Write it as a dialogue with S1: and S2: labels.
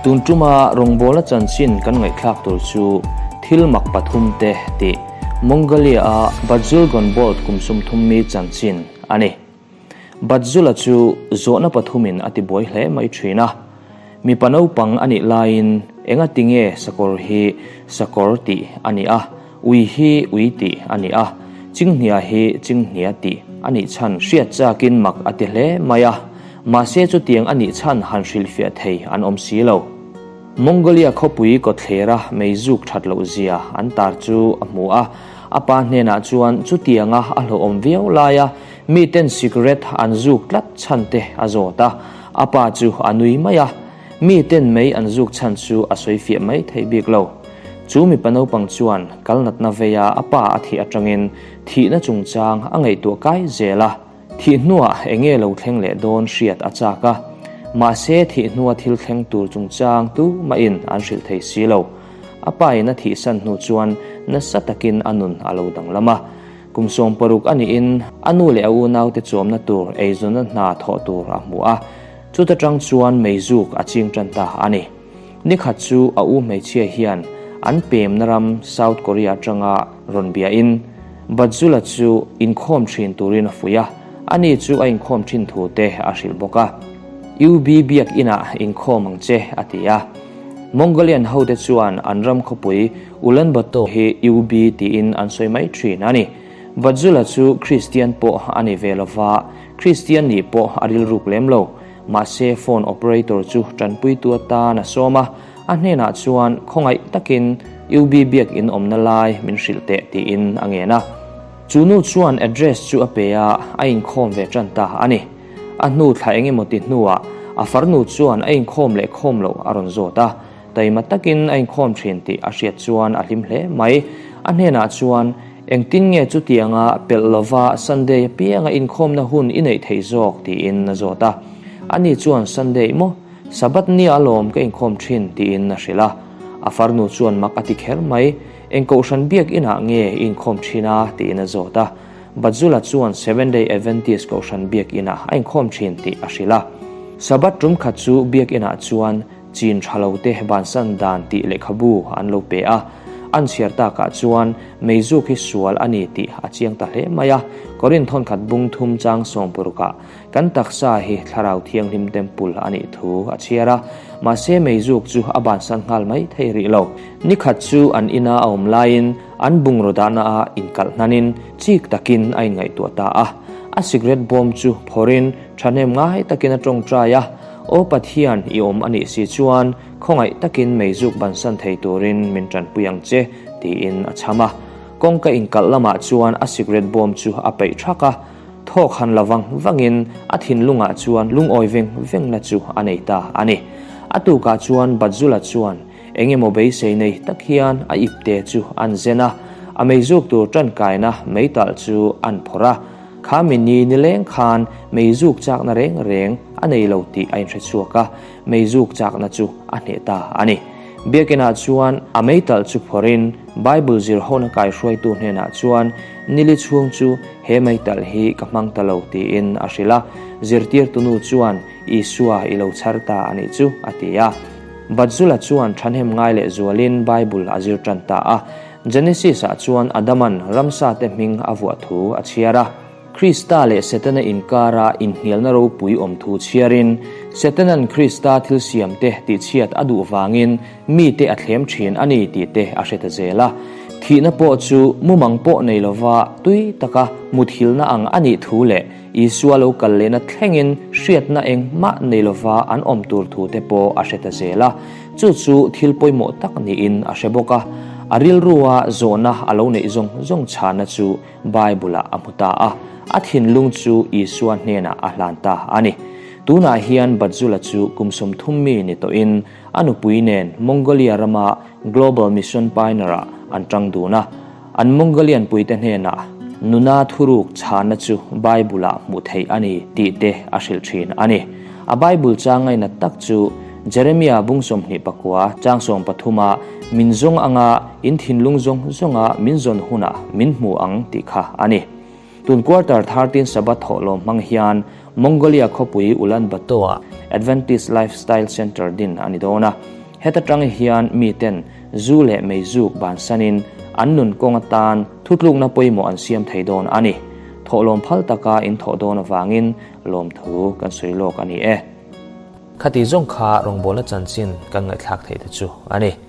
S1: Tun tuma rawngbawlna chanchin kan ngaihthlak tur chu thil mak pathumte tih Mongolia-a Batzul Gonbold kum 30 mi chanchin a ni. Batzula chu zawhna pathumin a tibuai hle mai thin a. Mipa naupang a nih laiin engati nge sakawr hi sakawr tih a nih a, ui hi ui tih a nih a, chinghnia hi chinghnia tih a nih chhan hriat chakin mak a ti hle mai a, mahse chutiang a nih chhan han hrilhfiah thei an awm si lo. Mongolia khawpui kawtthlera meizuk that loh zia an tar chu a hmu a, a pa hnenah chuan chutianga a hlauhawm viau laia Miten cigarette an zuk tlat chhan te a zawt a, a pa chu a nui mai a, miten mei an zuk chhan chu a sawi fiah mai thei bik lo. Chu mipa naupang chuan kal natna veia a pa a thih atangin thihna chungchang a ngaihtuah kai zel a, thih hnuah enge lo thleng leh dawn hriat a chak a, mahse thih hnua thil thleng tur chungchang tumahin an hrilh thei si lo. A pa in a thihsan hnu chuan nasa takin a nun a lo danglam a. Kum 60 a niin a nu leh a unaute chawmna tur eizawnna hna thawh tur a hmu a, chuta tang chuan meizuk a ching tan ta a ni. Nikhat chu a u hmeichhia hian an pemna ram South Korea atanga rawn biain Batzula chu inkhawm thin turin a fuih a, ani chu a inkhawm thin thu te a hrilh bawk a. UB biak inah inkhawm ang che a ti a. Mongolian hote chuan an ram khawpui Ulaanbaatar hi UB tiin an sawi mai thin a ni. Bajula chu Kristian pawh a ni ve lova, Kristian nih pawh a rilruk lem lo. Mahse phone operator chu tanpuitu atan a sawm a, a hnenah chuan khawngaih takin UB biak in awmna lai min hrilh teh tiin a ngen a. Chu nu chuan address chu a pe a, a inkhawm ve tan ta a ni. A hnu thla eng emaw ti hnuah a farnu chuan a inkhawm leh khawm loh a rawn zawt a. Taima takin a inkhawm thin tih a hriat chuan a hlim hle mai. A hnenah chuan, Engtin nge chutianga pelh lova Sunday apianga inkhawmna hun i neih theih zawk? tiin a zawt a. Ani chuan, Sunday maw? Sabbath nia alawm ka inkhawm thin tiin a hrilh a. A farnu chuan mak a ti kher mai. Eng kohhran biak inah nge i inkhawm thin a? tiin a zawt a. Batzula chuan Seventh Day Adventist kohhran biak inah a inkhawm thin tih a hrilh a. Sabbath tum khat chu biak inah chuan Chin tha lo te bansan dan tih lehkhabu an lo pe a, an chhiar takah chuan meizuk hi sual a ni tih a chiang ta hle mai a. Korinth thawnkhat bung thum chang 60ah kan taksa hi Thlarau Thianghlim Temple a nih thu a chhiar a, mahse meizuk chu a bansan nghal mai thei rih lo. Nikhat chu an ina a awm laiin an bungraw dahna ah inkalh hnanin chik takin a inngaihtuah ta a, a cigarette bawm chu phawrhin thahnem ngai takin a tawngtai a. Aw Pathian, i awm a nih si chuan khawngaih takin meizuk bansan thei turin min tanpui ang che, tiin a chham a. Kawngka inkalh lamah chuan a cigarette bawm chu a peih thak a, thawk han la vang vangin a thinlungah chuan lungawi veng vengna chu a nei ta a ni. A tukah chuan Batzula chuan eng emaw beisei nei tak hian a ipte chu an zen a, a meizuk tur tankaina meitalh chu an phawrh a. Kha mi ni nileng khan meizuk chakna reng reng a nei lo tih a inhre chhuak a, meizuk chakna chu a hneh ta a ni. Biakinah chuan a meitalh chu phawrhin Bible zirhona kaihruaitu hnenah chuan nili chhung chu he meitalh hi ka hmang ta lo tiin a hrilh a, zirtirtu nu chuan Isua i lo chhar ta a nih chu a ti a. Batzula chuan thahnem ngai leh zualin Bible a zir tan ta a. Genesis-ah chuan Adaman ramsate hming a vuah thu a chhiar a. Krista leh Setana inkara inhnialna ropui awm thu chhiarin, Setanan Krista thil siamte tihchhiat a duh vangin mite a thlem thin a ni tih te a hre ta zel a. Thihna pawh chu mumang pawh nei lova tui taka muthilna ang a nih thu leh Isua lo kal lehna thlengin hriatna engmah nei lova an awm tur thu te pawh a hre ta zel a. Chu chu thil pawimawh tak niin a hre bawk a, a rilrua zawhna a lo neih zawng zawng chhana chu Bible-ah a hmu ta a, a thinlung chu Isua hnenah a hlan ta a ni. Tunah hian Batzula chu kum 30 mi ni tawhin a nupui nen Mongolia rama Global Mission Pioneer-ah an tang dun a. An Mongolian puite hnenah nuna thuruk chhana chu Bible-ah hmuh theih a ni tih te a hrilh thin a ni. A Bible chang ngainat tak chu Jeremia bung 29 chang 13-a min zawng anga in thinlung zawng zawnga min zawn hunah min hmu ang tih kha a ni. Tun quarter 13 Sabbath thawhlawm hmang hian. Mongolia khawpui Ulaanbaatar-ah Adventist Lifestyle Center din a ni dawn a. Heta tang hian miten zu leh meizuk bansanin an nun kawng atan thutlukna pawimawh an siam thei dawn a ni. Thawhlawm phal taka in thawh dawn avangin lawmthu kan sawi lawk a ni e. Khati zawng kha rawngbawlna chanchin kan ngaihthlak theih te chu a ni.